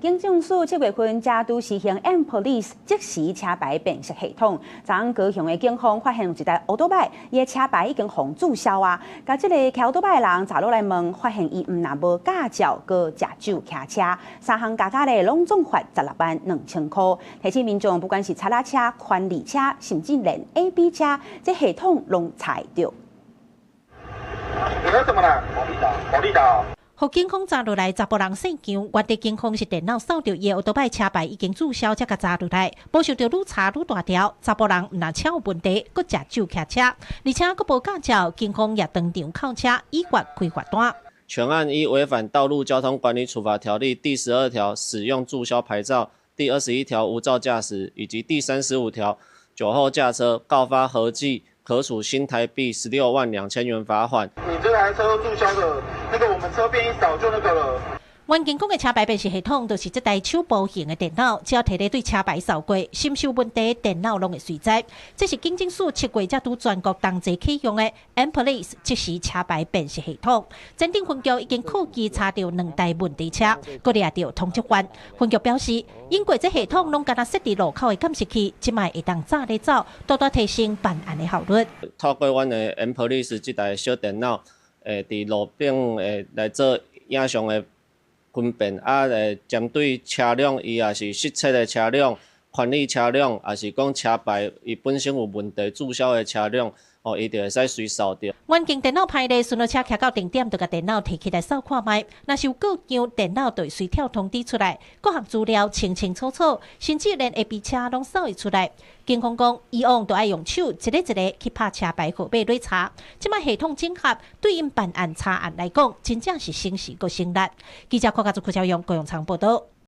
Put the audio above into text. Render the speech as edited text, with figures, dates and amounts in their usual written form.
警政署7月份才拄實行 M Police 即時車牌辨識系統，昨昏高雄的警方發現有一台歐多擺，伊的車牌已經予註銷啊！共這个騎歐多擺的人查落來問，發現伊毋但無駕照，閣食酒騎車，三項加加咧攏總罰162,000箍。提醒民眾，不管是賊仔車、寬利車，甚至連 A、B 車，這系統攏查會著。你怎麼啦？保利達，保利達。予警方查落來，查埔人姓姜，原來警方是電腦掃著伊的歐多擺車牌已經註銷，才共查落來。無想著愈查愈大條，查埔人毋但車有問題，閣食酒騎車，而且閣無駕照，警方也當場扣車，依法開罰單。全案依違反《道路交通管理處罰條例》第12條使用註銷牌照、第21條無照駕駛以及第35條酒後駕車，告發合計可處新台幣162,000元罰款。你這台車註銷的，那個我們車片一掃就那個了。員警講的車牌辨識系統，就是這台手部型的電腦，只要提咧對車牌掃過，是毋是有問題，電腦攏會隨知。這是警政署7月才拄全國同齊啟用的 M Police 即時車牌辨識系統。前鎮分局已經科技查著兩台問題車，閣掠著通緝犯。分局表示，因過這系統攏敢若設佇路口的監視器，這擺會當早咧走，大大提升辦案的效率。透過阮的 M Police 這台小電腦，會佇路頂會來做影像的分辨啊，針對車輛，伊也是失竊的車輛、寬利車輛，抑是講車牌伊本身有問題註銷的車輛，哦，伊就會使隨掃著。員警電腦歹咧，巡邏車騎到定點，就共電腦提起來掃看覓。若是有故障，電腦就會隨跳通知出來，各項資料清清楚楚，甚至連 A、B 車攏掃會出來。警方講，以往都愛用手一个一个去拍車牌號碼來查，這擺系統整合，對𪜶辦案查案來講，真正是省時閣省力。記者郭家祖、柯超勇、高永昌報道。